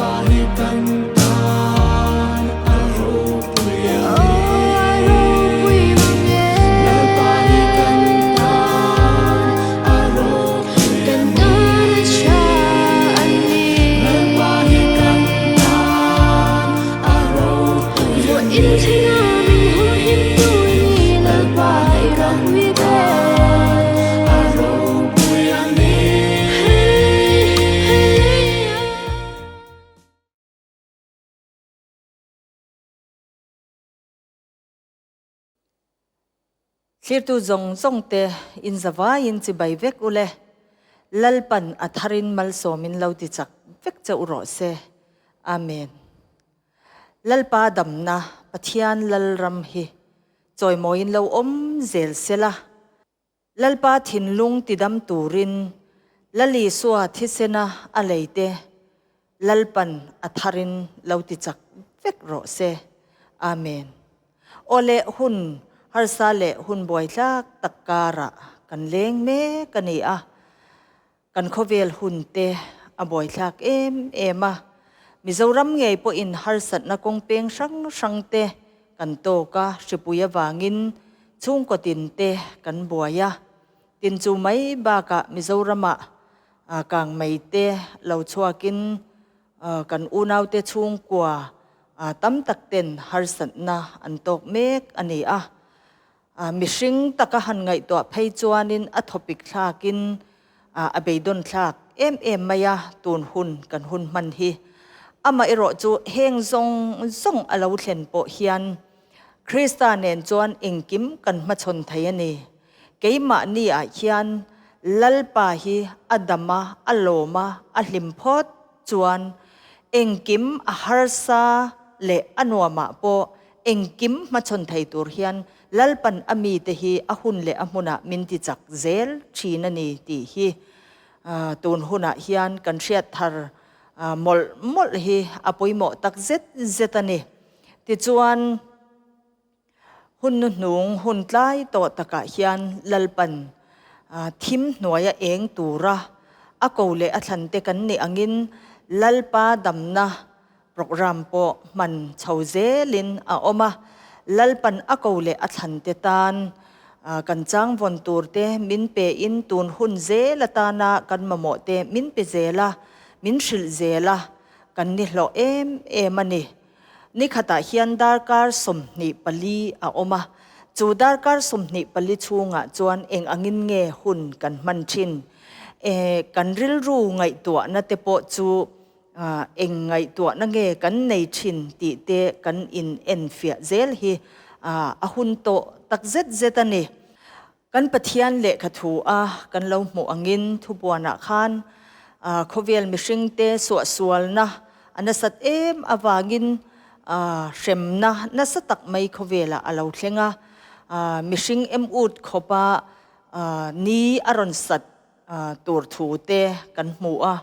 hi kan tan a ropui a ni. Lalpa hi kan tan a ropui a ni. Lalpa hi kan tan a ropui a ni. Lalpa hi kan tan a ropui a ni. Thlirtu zawng zawng te in zavaiin chibai vek ule, Lalpan a tharin malsawmin lo ti chak vek che u rawh se. Amen. Lalpa damna Pathian Lalram hi chawimawiin lo awm zel sela. Lalpa thinlung tidam turin Lalisua thisena a leite Lalpan a tharin lo ti chak vek rawh se. Amen. Aw le hun harsa leh hun buaithlak tak karah kan leng mek a ni a. Kan khawvel hun te a buaithlak em em a. Mizoram ngei pawhin harsatna kawng peng hrang hrang te kan tawk a, hripui avangin chhungkaw tin te kan buai a. Tin chu mai bakah Mizoramah kang mei te lo chhuakin kan unaute chhungkua tam tak ten harsatna an tawk mek a ni a. Mihring taka han ngaihtuah phei chuanin a thawpik thlakin a beidawn thlak em em mai a, tun hun kan hun hman hi. Amaherawh chu heng zawng zawng a lo thlen pawh hian Krista nen chuan engkim kan hmachhawn thei a ni. Keimahni ah hian Lalpa hi a dam a, a lawm a, a hlim phawt chuan engkim a harsa leh a nuamah pawh Engkim hmachhawn thei tur hian Lalpan a mite hi a hun leh a hmunah min ti chak zel thin a ni tih hi tun hunah hian kan hriat thar mawlh mawlh hi a pawimawh tak zet zet a ni. Tichuan, hun nuhnung hun tlai tawh takah hian Lalpan thim hnuaia eng tura a ko leh a thlante kan nih angin Lalpa damna Programme pawh hman chho zelin a awm a, Lalpan a ko leh a thlante tan kan changvawn turte min pein tun hun zel atana kan mamawhte min pe zel a, min hrilh zel a, kan ni hlawh em em a ni. Nikhatah hian darkar 24 a awm a, chu darkar 24 chhungah chuan eng angin nge hun kan hman thin? Kan rilru ngaihtuahna te pawh chu Eng ngaihtuahna nge kan nei thin tih te kan in en fiah zel hi a hun tawh tak zet zet a ni. Kan Pathian lehkha thu a kan lo hmuh angin thubuanah khan khawvel mihringte suahsualna a nasat em avangin hremna nasa tak mai khawvelah a lo thleng a, mihring em ut khawpa ni a rawn sat tur thu te kan hmu a,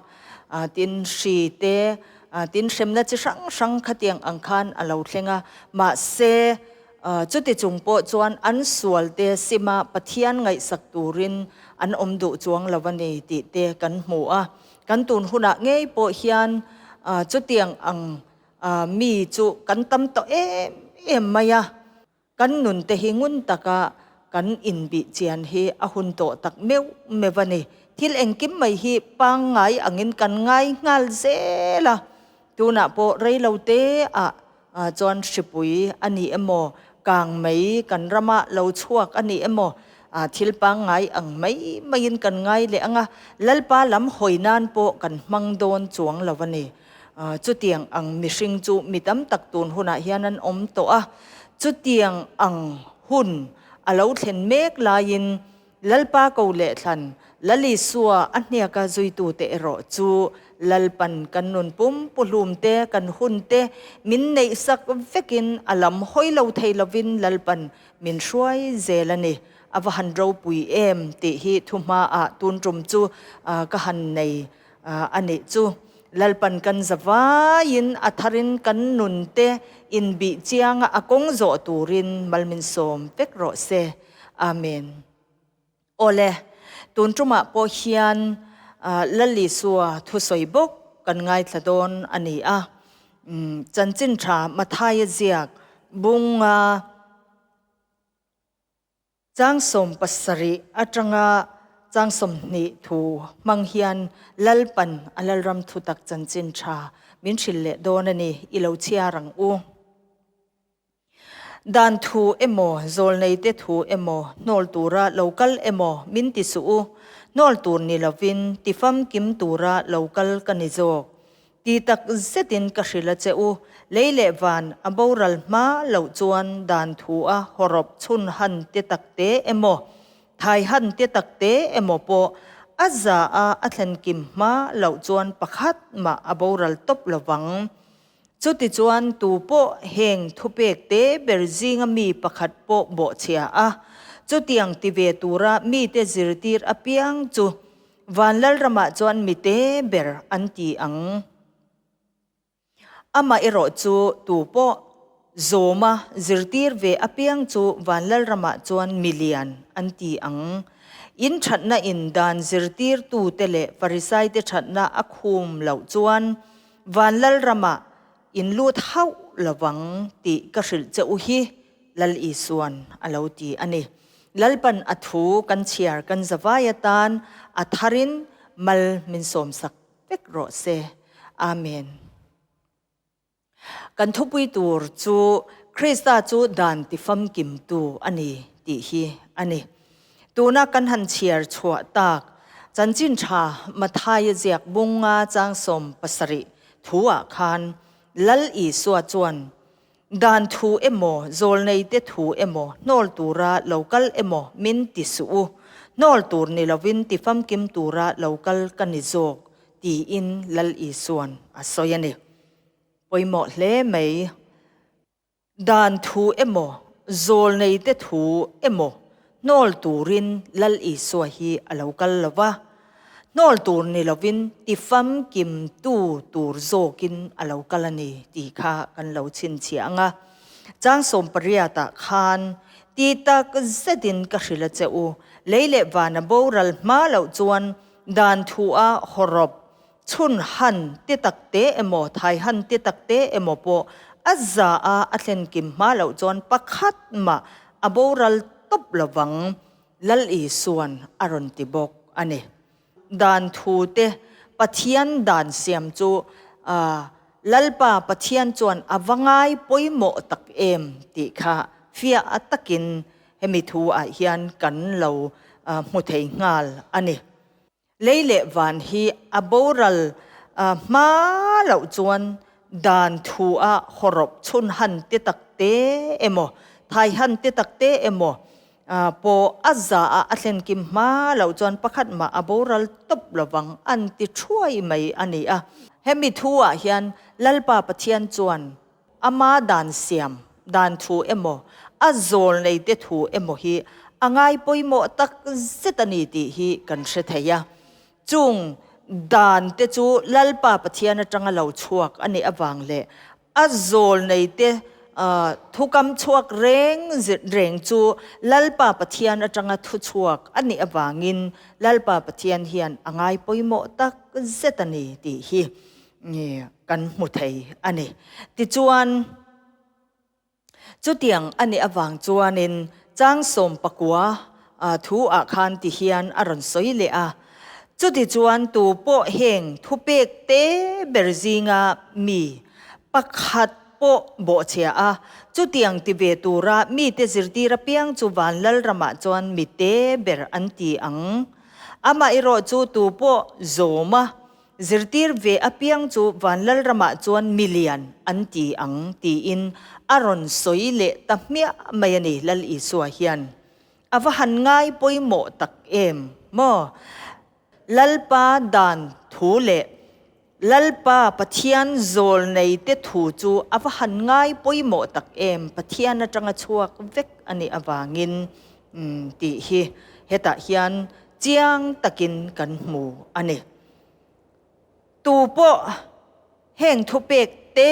tin hri te, tin hremna chi hrang hrang khatiang ang khan a lo thleng a, mahse chuti chung pawh chuan an sual te sima Pathian ngaihsak turin an awm duh chuang lo a ni tih te kan hmu a, kan tun hunah ngei pawh hian chutiang ang mi chu kan tam tawh em em mai a. Kan nun te hi ngun taka kan inbih chian hi a hun tawh tak meuh meuh a ni. Thil engkim mai hi pangngai angin kan ngai nghal zel a, tunah pawh rei lo te ah chuan hripui a ni emaw, kang mai kan rama lo chhuak a ni emaw, thil pangngai ang mai maiin kan ngai leh ang a, Lalpa lam hawi nan pawh kan hmang dawn chuang lo a ni. Chutiang ang mihring chu mi tam tak tun hunah hian an awm tawh a, chutiang ang hun a lo thlen mek laiin Lalpa ko leh thlan Lalisua a hniaka zuitute erawh chu Lalpan kan nun pum puhlum te, kan hun te min neihsak vekin a lam hawi lo thei lovin Lalpan min hruai zel a ni. A va han ropui em tih hi thuhmaah tun tum chu ka han nei a nih chu. Lalpan kan zavaiin a tharin kan nun te inbih chianga a kawng zawh turin mal min sawm vek rawh se. Amen. Awle, tun tumah pawh hian Lal Isua thusawi bawk kan ngaithla dawn a ni a. Chanchin tha Mathaia ziak bunga Chang 70 atanga chang 20 thu hmang hian Lalpan a Lalram thutak chanchin tha min hrilh leh dawn a ni, i lo chhiar ang u. Dan thu emaw, zawlneite thu emaw, hnawl tura lo kal emaw min ti suh u, hnawl tur ni lovin ti famkim tura lo kal ka ni zawk. Ti tak zetin ka hrilh a che u, lei leh van a boral hma loh chuan dan thu a hawrawp chhun han te tak te emaw, thai han te tak te emaw pawh a za a a thlen kim hma loh chuan pakhat mah a boral tawp lo vang. Chutichuan tu pawh heng thupek te ber zinga mi pakhat pawh bawhchhia a, chutiang ti ve tura mite zirtir apiang chu Van Lalramah chuan mite ber an ti ang. Amah erawh chu tu pawh zawma zirtir ve apiang chu Van Lalramah chuan milian an ti ang. In thatna in dan zirtirtute leh Farisaite thatna a khum loh chuan Van Lalramah in lut hauh lovang tih ka hrilh che u hi Lal Isuan a lo ti a ni. Lalpan a thu kan chhiar kan zavai atan a tharin mal min sawmsak vek rawh se. Amen. Kan thupui tur chu Krista chu dan tifamkimtu a ni tih hi a ni. Tuna kan han chhiar chhuah tak chanchin tha Mathaia ziak bunga chang 70 thu ah khan Lal Isua chuan Dan thu emaw, zawlneite thu emaw, hnawl tura lo kal emaw min ti suh u, hnawl tur ni lovin ti famkim tura lo kal ka ni zawk, tiin Lal Isuan a sawi a ni. Pawimawh hle mai. Dan thu emaw, zawlneite thu emaw hnawl turin Lal Isua hi a lo kal lo va, hnawl tur ni lovin ti famkimtu tur zawkin a lo kal a ni tih kha kan lo chhinchhiah ang a. Chang 18 ah khan ti tak zetin ka hrilh a che u, lei leh vana boral hma loh chuan dan thu a hawrawp Chhun han ti tak te emaw, thai han ti tak te emaw pawh a za a a thlen kim hma loh chuan pakhat mah a boral tawp lovang, Lal Isuan a rawn ti bawk a ni. Dan thu te Pathian dan siam chu Lalpa Pathian chuan a va ngai pawimawh tak em tih kha fiah a takin hemi thu ah hian kan lo hmu thei nghal a ni. Lei leh van hi a boral hma loh chuan dan thu a hawrawp chhun han ti tak te emaw, thai han ti tak te emaw pawh a za a a thlen kim hma loh chuan pakhat mah a boral tawp lovang an ti thuai mai a ni a. Hemi thu ah hian Lalpa Pathian chuan Ama dan siam dan thu emaw, a zawl neite thu emaw hi a ngai pawimawh tak zet a ni tih hi kan hre thei a. Chung dan te chu Lalpa Pathian atanga lo chhuak a nih avang leh a zawl neite thukam chhuak reng reng chu Lalpa Pathian atanga thu chhuak a nih avangin Lalpa Pathian hian a ngai pawimawh tak zet a ni tih hi Nge kan hmu thei a ni. Tichuan, chutiang a nih avang chuanin chang 19 thu ah khan ti hian a rawn sawi leh a, Chutichuan tu pawh heng thupek te ber zinga mi pakhat pawh bawhchhia a, chutiang ti ve tura mite zirtir apiang chu Vanlal ramah chuan mite ber an ti ang. Amaherawh chu tu pawh zawma Zirtir ve apiang chu Vanlal ramah chuan milian an ti ang tiin a rawn sawi leh ta hmiah mai a ni Lal Isua hian. A va han ngai pawimawh tak em maw? Lalpa dan thu leh Lalpa Pathian zawl nei te thu chu a va han ngai pawimawh tak em, Pathian atanga chhuak vek a nih avangin tih hi hetah hian chiang takin kan hmu a ni. Tu pawh heng thupek te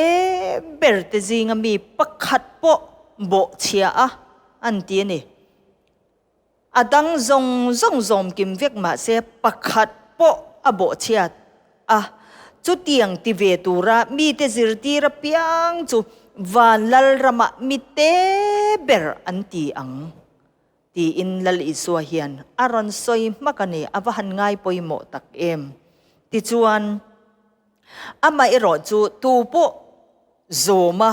ber te zinga mi pakhat pawh bawhchhia a an ti a ni. A dang zawng zawng zawm kim vek mahse pakhat pawh a bawhchhiat a. Chutiang ti ve tura mite zirtir apiang chu van Lalramah mite ber an ti ang, tiin Lal Isua hian a rawn sawi hmak a ni. A va han ngai pawimawh tak em! Tichuan, amaherawh chu tu pawh zawma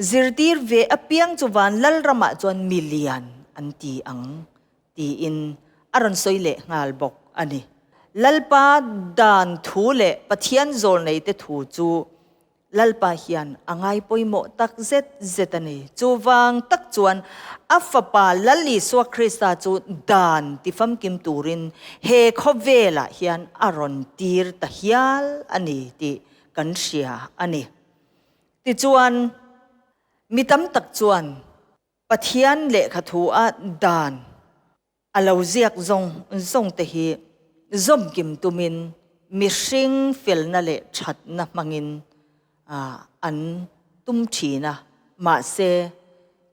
zirtir ve apiang chu van Lalramah chuan mi lian an ti ang. Tiin a rawn sawi leh nghal bawk a ni. Lalpa dan thu leh Pathian zawlneite thu chu Lalpa hian a ngai pawimawh tak zet zet a ni. Chuvang tak chuan a Fapa Lal Isua Krista chu dan tifamkim turin he khawvelah hian a rawn tir ta hial a ni tih kan hria a ni. Tichuan, mi tam tak chuan Pathian lehkha thu a dan a lo ziak zawng zawng te hi zawmkim tumin mihring felna leh thatna hmangin an tum thin a, mahse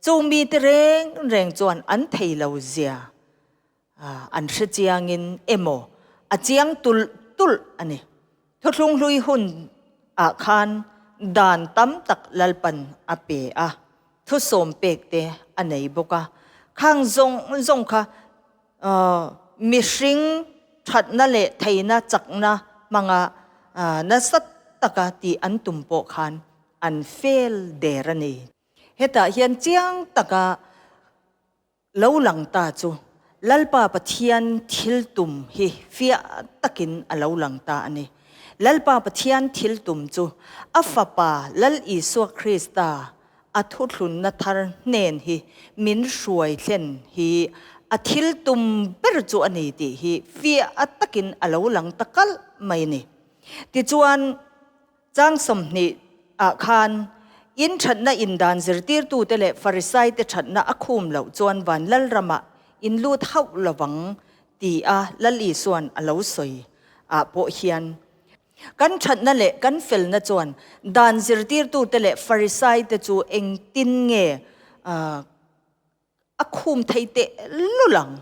chung mite reng reng chuan an thei lo zia an hre chiangin emaw a chiang tulh tulh a ni. Thuthlung hlui hun ah khan dan tam tak Lalpan a pe a, thusawm pek te a nei bawk a. Khang zawng zawng kha mihring thatna leh theihna chakna hmanga nasa taka tih an tum pawh khan an fail der a ni. Hetah hian chiang taka Lo lang ta chu Lalpa Pathian thil tum hi fiah takin a lo lang ta a ni. Lalpa Pathian thil tum chu a Fapa Lal Isua Krista a thuthlunna thar hnen hi min hruai thlen hi a thil tum ber chu a ni tih hi fiah takin a lo lang ta kalh mai a ni. Tichuan, Chang 20 ah khan in thatna in dan zirtirtute leh Farisaite thatna a khum loh chuan van Lalramah in lut hauh lovang ti a Lal Isuan a lo sawi ah pawh hian kan thatna leh kan felna chuan dan zirtirtute leh Farisaite chu engtin nge a khum thei teh lul ang.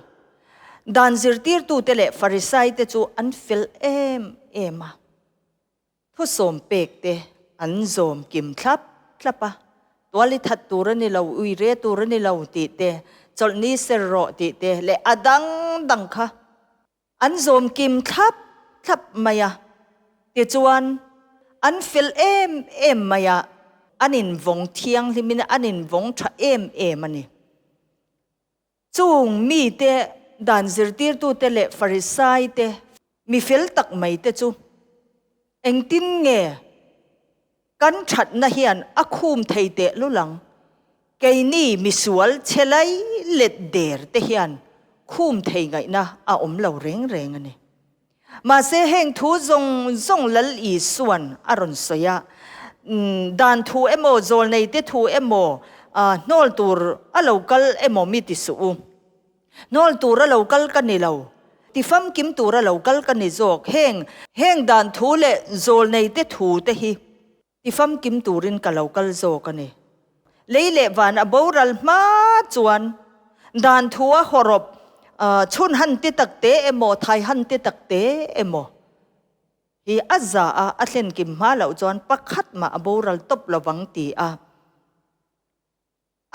Dan zirtirtute leh Farisaite chu an fel em em a. Thusawm pek te an zawm kim thlap thlap a, tual i that tur a ni lo, ui re tur a ni lo tih te, chawlhni ser rawh tih te leh a dang dang kha an zawm kim thlap thlap mai a. Tichuan, an fel em em mai a, an invawng thianghlimin an invawng tha em em a ni. Chung mite, dan zirtirtute leh Farisaite, mi fel tak mai te chu engtin nge kan thatna hian a khum thei teh lul ang? Keini misual chhe lai let der te hian khum thei ngaihna a awm lo reng reng a ni. Mahse heng thu zawng zawng Lal Isuan a rawn sawi a, dan thu emaw zawlneite thu emaw hnawl tur a lo kal emaw mi ti suh u. Hnawl tur a lo kal ka ni lo, ti famkim tur a lo kal ka ni zawk. Heng heng dan thu leh zawlneite thu te hi Ti famkim turin ka lo kal zawk a ni. Lei leh van a boral hma chuan dan thu a hawrawp chhun han ti tak te emaw, thai han ti tak te emaw hi a za a, a thlen kim hma loh chuan pakhat mah a boral tawp lovang ti a.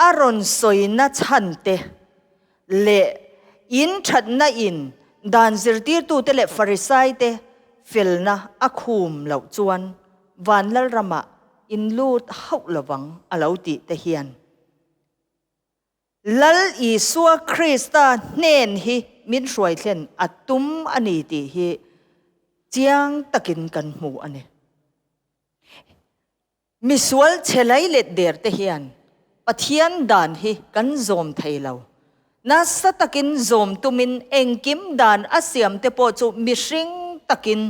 A rawn sawina chhan te leh in thatna in dan zirtirtute leh Farisaite felna a khum loh chuan van Lalramah in lut hauh lovang a lo tih te hian Lal Isua Krista hnen hi min hruai thlen a tum a ni tih hi chiang takin kan hmu a ni. Misual chhe lai let der te hian Pathian dan hi kan zawm thei lo. Nasa takin zawm tumin engkim dan a siam te pawh chu mihring takin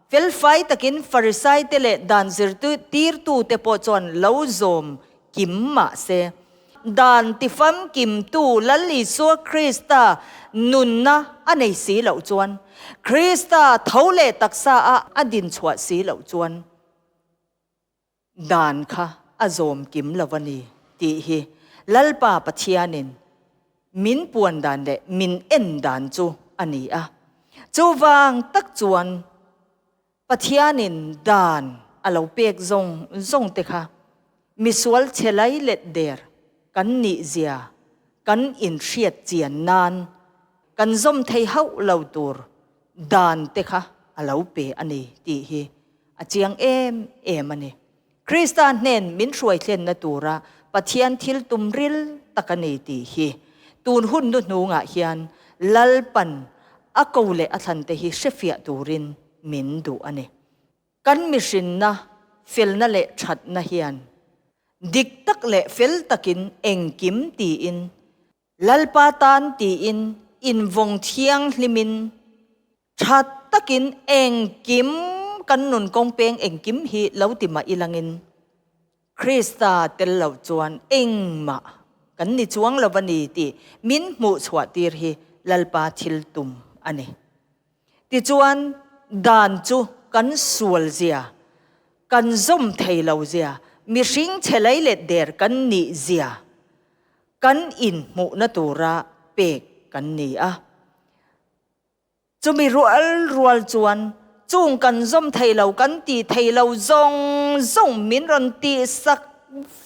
felfai takin Farisai te leh dan zirtirtu te pawh chuan lo zawm kim mah se dan tifamkimtu Lal Isua Krista nunna a nei si loh chuan Krista tho leh taksa a a dinchhuah si loh chuan Dan kha a zawm kim lo a ni tih hi Lalpa Pathianin min puan dan leh min en dan chu a ni a. Chuvang tak chuan. Pathianin dan a lo pek zawng zawng te kha misual chhe lai let der kan nih zia kan inhriat chian nan kan zawm thei hauh lo tur dan te kha a lo pe a ni tih hi a chiang em em a ni. Krista hnen min hruai thlenna tura Pathian thil tum ril tak a ni tih hi tun hun hnuhnungah hian Lalpan a ko leh a thlante hi hrefiah turin min duh a ni. Kan mihrinna, felna leh thatna hian dik tak leh fel takin engkim tiin Lalpa tan tiin invawng thianghlimin tha takin engkim kan nun kawng peng engkim hi lo ti mah ilangin Krista tel lo chuan engmah kan ni chuang lo a ni tih min hmuh chhuah tir hi Lalpa thil tum a ni. Tichuan, dan chu kan sual zia, kan zawm thei lo zia, mihring chhe lei let der kan nih zia kan inhmuhna tura pek kan ni a. Chumi rual rual chuan chung kan zawm thei lo, kan tih thei lo zawng zawng min rawn tihsak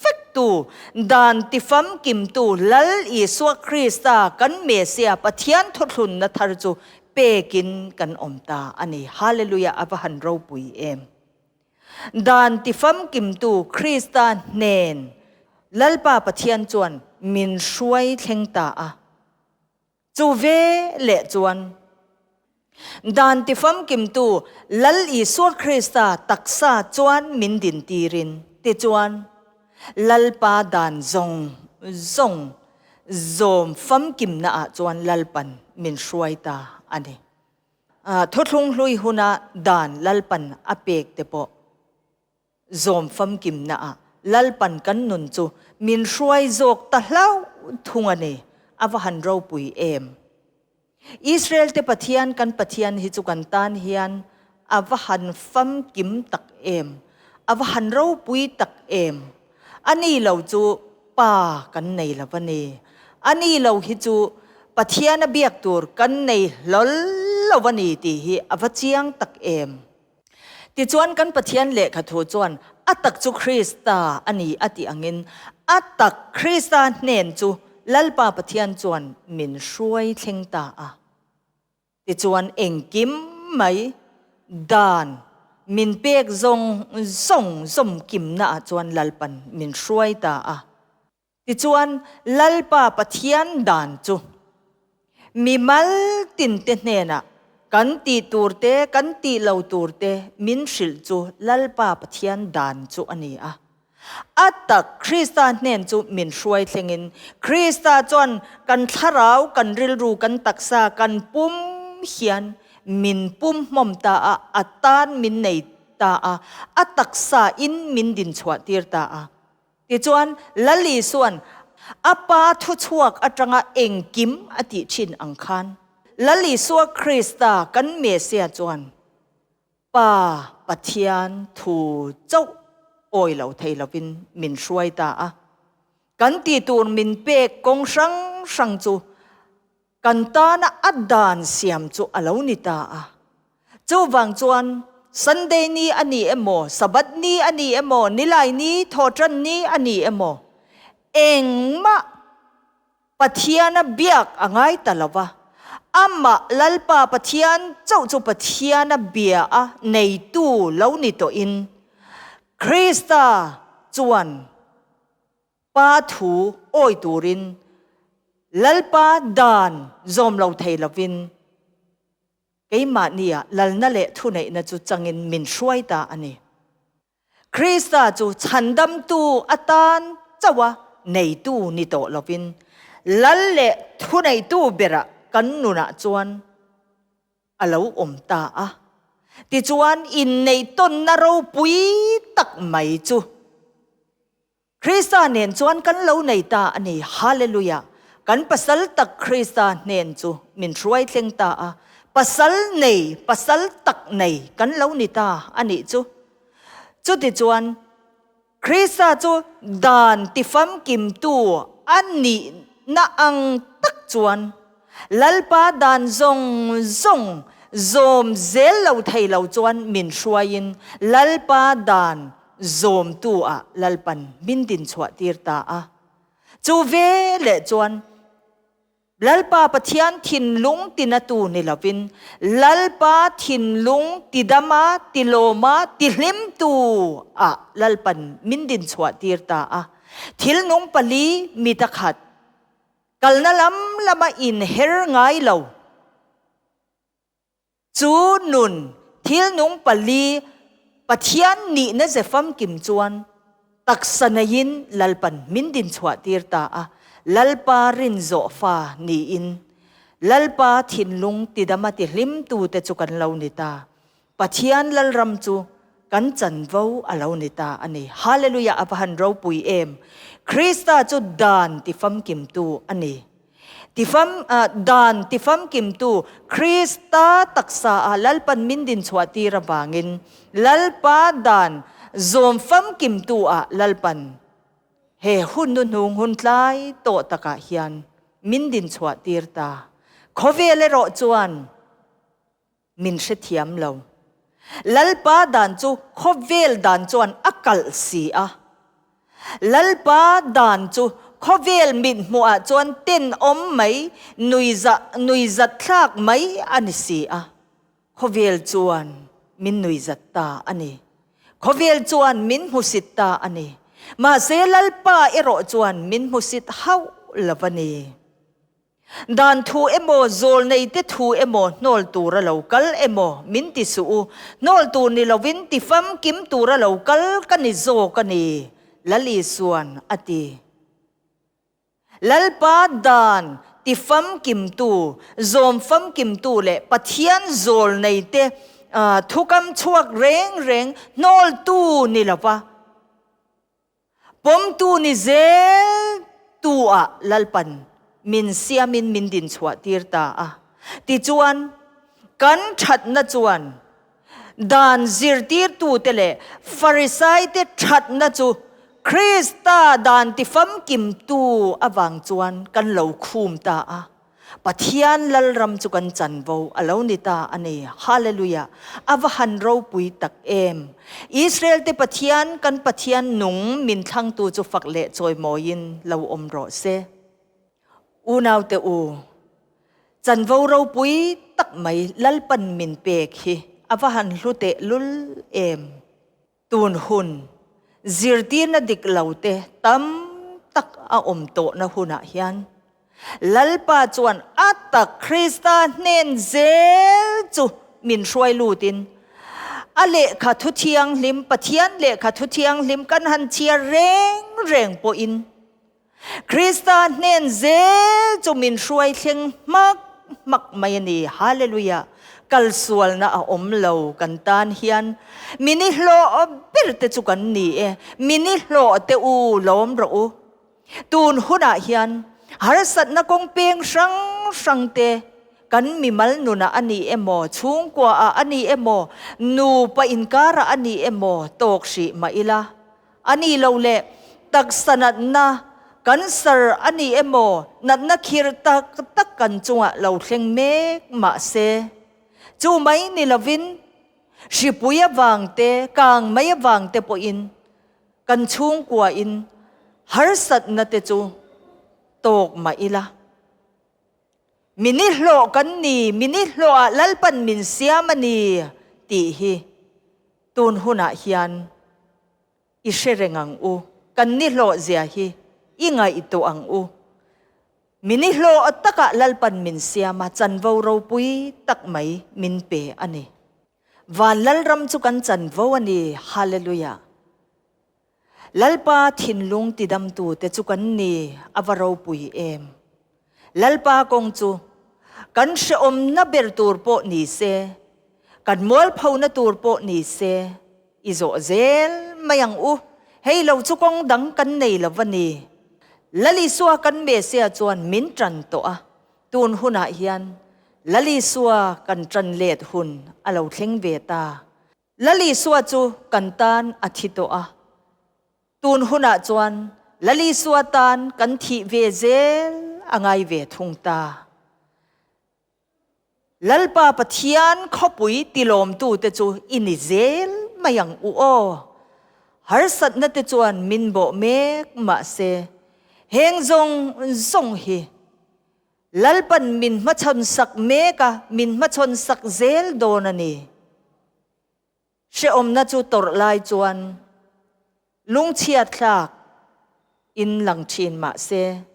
vek tu, dan tifamkimtu Lal Isua Krista kan Mesia Pathian thuthlunna thar chu pekin kan awm ta a ni. Hallelujah a va han ropui em! Dan tifamkimtu Krista hnen Lalpa Pathian chuan min hruai thleng ta a. Chu ve leh chuan dan tifamkimtu Lal Isua Krista taksa chuan min dintirin tichuan Lalpa dan zawng zawng zawm famkimna ah chuan Lalpan min hruai ta a ni. Thuthlung hlui huna dan Lalpan a pek te pawh zawm famkimna ah Lalpan kan nun chu min hruai zawk ta hlauh thung a ni. A va han ropui em! Israel te Pathian kan Pathian hi chu kan tan hian a va han famkim tak em! A va han ropui tak em! A ni lo chu Pa kan nei lo a ni. A ni lo hi chu Pathian a biak tur kan nei hlawl lo a ni tih hi a va chiang tak em! Tichuan kan Pathian lehkha thu chuan a tak chu Krista a ni a tih angin a tak Krista hnen chu Lalpa Pathian chuan min hruai thleng ta a. Tichuan engkim mai dan min pek zawng zawng zawmkimna ah chuan Lalpan min hruai ta a. Tichuan, Lalpa Pathian dan chu mi mal tinte hnenah kan tih tur te, kan tih lo tur te min hrilh chu Lalpa Pathian dan chu a ni a. A tak Krista hnen chu min hruai thlengin Krista chuan kan thlarau, kan rilru, kan taksa, kan pum hian min pum hmawm ta a, a tan min nei ta a, a taksa in min dinchhuah tir ta a. Tichuan, Lal Isua'n a Pa thuchhuak atanga engkim a tih thin ang khan, Lal Isua Krista kan Mesia chuan Pa Pathian thu chauh awi lo thei lovin min hruai ta a. Kan tih tur min pek kawng hrang hrang chu Kan tana a dan siam chu a lo ni ta a. Chuvang chuan Sunday ni a ni emaw, Sabbath ni a ni emaw, Nilai ni, Thawhtan ni a ni emaw, engmah Pathiana biak a ngai ta lo va. Amah Lalpa Pathian chauh chu Pathiana bia a neitu lo ni tawhin Krista chuan Pa thu awi turin Lalpa dan zawm lo thei lovin keimahnia lalna leh thuneihna chu changin min hruai ta a ni. Krista chu chhandamtu atan chauha neitu ni tawh lovin Lal leh thuneitu berah kan nunah chuan a lo awm ta a. Tichuan inneihtawnna ropui tak mai chu Krista nen chuan kan lo nei ta a ni. Hallelujah! Kan pasal tak Krista hnen chu min hruai thleng ta a, pasal nei, pasal tak nei kan lo ni ta a nih chu. Chutichuan, Krista chu dan tifamkimtu a nihna ang tak chuan Lalpa dan zawng zawng. zawm zel lo thei lo chuan min hruaiin Lalpa dan zawmtu ah Lalpan min dinchhuah tir ta a. Chu ve leh chuan Lalpa Pathian thinlung tinatu ni lovin Lalpa thinlung tidama, tilawma, tihlimtu ah Lalpan min dinchhuah tir ta a. Thil nung pali mi takhat kalna lam lama inher ngai lo. Chu nun thil nung pali Pathian nihna ze famkim chuan taksa neiin Lalpan min dinchhuah tir ta a, Lalpa rinzawh fa niin Lalpa thinlung tidama tihlimtute chu kan lo ni ta. Pathian Lalram chu kan chanvo a lo ni ta a ni. Hallelujah a va han ropui em! Krista chu dan tifamkimtu a ni. Tifam, dan tifamkimtu Krista taksa ah Lalpan min dinchhuah tir avangin Lalpa dan zawm famkimtu ah Lalpan he hun nuhnung hun tlai tawh takah hian min dinchhuah tir ta. Khawvel erawh chuan min hrethiam lo. Lalpa dan chu khawvel dan chuan a kalh si a. Lalpa dan chu khawvel mit hmuhah chuan tenawm mai, nuiza, nuizat thlak mai a ni si a. Khawvel chuan min nuizat ta a ni. Khawvel chuan min hmusit ta a ni. Mahse Lalpa erawh chuan min hmusit hauh lo a ni. Dan thu emaw, zawlneite thu emaw hnawl tura lo kal emaw min ti suh u, hnawl tur ni lovin ti famkim tura lo kal ka ni zawk a ni, Lal Isuan a ti. Lalpa dan ti famkimtu, zawm famkimtu leh Pathian zawlneite thukam chhuak reng reng hnawltu ni lova, Pawmtu ni zel tu ah Lalpan min siamin min dinchhuah tir ta a. Tichuan, kan thatna chuan dan zirtirtute leh Farisaite thatna chu Krista dan tifamkimtu avang chuan kan lo khum ta a. Pathian Lalram chu kan chanvo a lo ni ta a ni. Hallelujah! A va han ropui tak em! Israel te Pathian, kan Pathian nung min thlangtu chu fak leh chawimawiin lo awm rawh se. Unaute u, chanvo ropui tak mai Lalpan min pek hi a va han hlu teh lul em! Tun hun, zirtirna dik lo te tam tak a awm tawhna hunah hian Lalpa chuan a tak Krista hnen zel chu min hruai lutin a lehkha thu thianghlim, Pathian lehkha thu thianghlim kan han chhiar reng reng pawhin Krista hnen zel chu min hruai thleng hmak hmak mai a ni. Hallelujah! Kalsualna a awm lo kan tan hian mini hlawh ber te chu kan ni e. Mini hlawh te u lawm rawh u. Tun hunah hian harsatna kawng peng hrang hrang te kan mimal nunah a ni emaw, chhungkuaah a ni emaw, nupa inkarah a ni emaw tawk hrih mah ila. A ni lo le, taksa natna, cancer a ni emaw, natna khir tak tak kan chungah lo thleng mek mah se, chu mai ni lovin hripui avang te, kang mai avang te pawhin kan chhungkuain harsatna te chu tawk mah ila. Mini hlawh kan ni, mini hlawhah Lalpan min siam a ni tih hi tun hunah hian i hre reng ang u. Kan ni hlawh zia hi i ngaihtuah ang u. Mini hlawh takah Lalpan min siam a, chanvo ropui tak mai min pe a ni. Van Lalram chu kan chanvo a ni. Hallelujah! Lalpa thinlung tidamtute chu kan ni a va ropui em. Lalpa kawng chu kan hrehawmna ber tur pawh ni se, kan mualphona tur pawh ni se, i zawh zel mai ang u. Hei lo chu kawng dang kan nei lo va ni. Lal Isua kan Messiah chuan min tan tawh a, tun hunah hian Lal Isua kan tan let hun a lo thleng ve ta. Lal Isua chu kan tan a thi tawh a, tun hunah chuan Lal Isua tan kan thih ve zel a ngai ve thung ta. Lalpa Pathian khawpui tilawmtute chu i ni zel mai ang u aw. Harsatna te chuan min bawh mek mahse, heng zawng zawng hi Lalpan min hmachhawn sak mek a, min hmachhawn sak zel dawn a ni. Hrehawmna chu tawrh lai chuan lungchhiat thlak in lang thin mahse,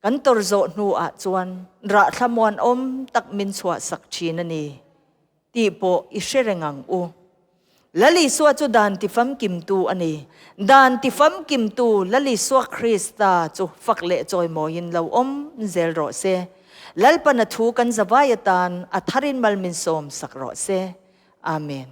kan tawrh zawh hnuah chuan rah thlamuanawm tak min chhuah sak thin a ni tih pawh i hre reng ang u. Lal Isua chu dan tifamkimtu a ni. Dan tifamkimtu Lal Isua Krista chu fak leh chawimawiin lo awm zel rawh se. Lalpan a thu kan zavai atan a tharin mal min sawm sak rawh se. Amen.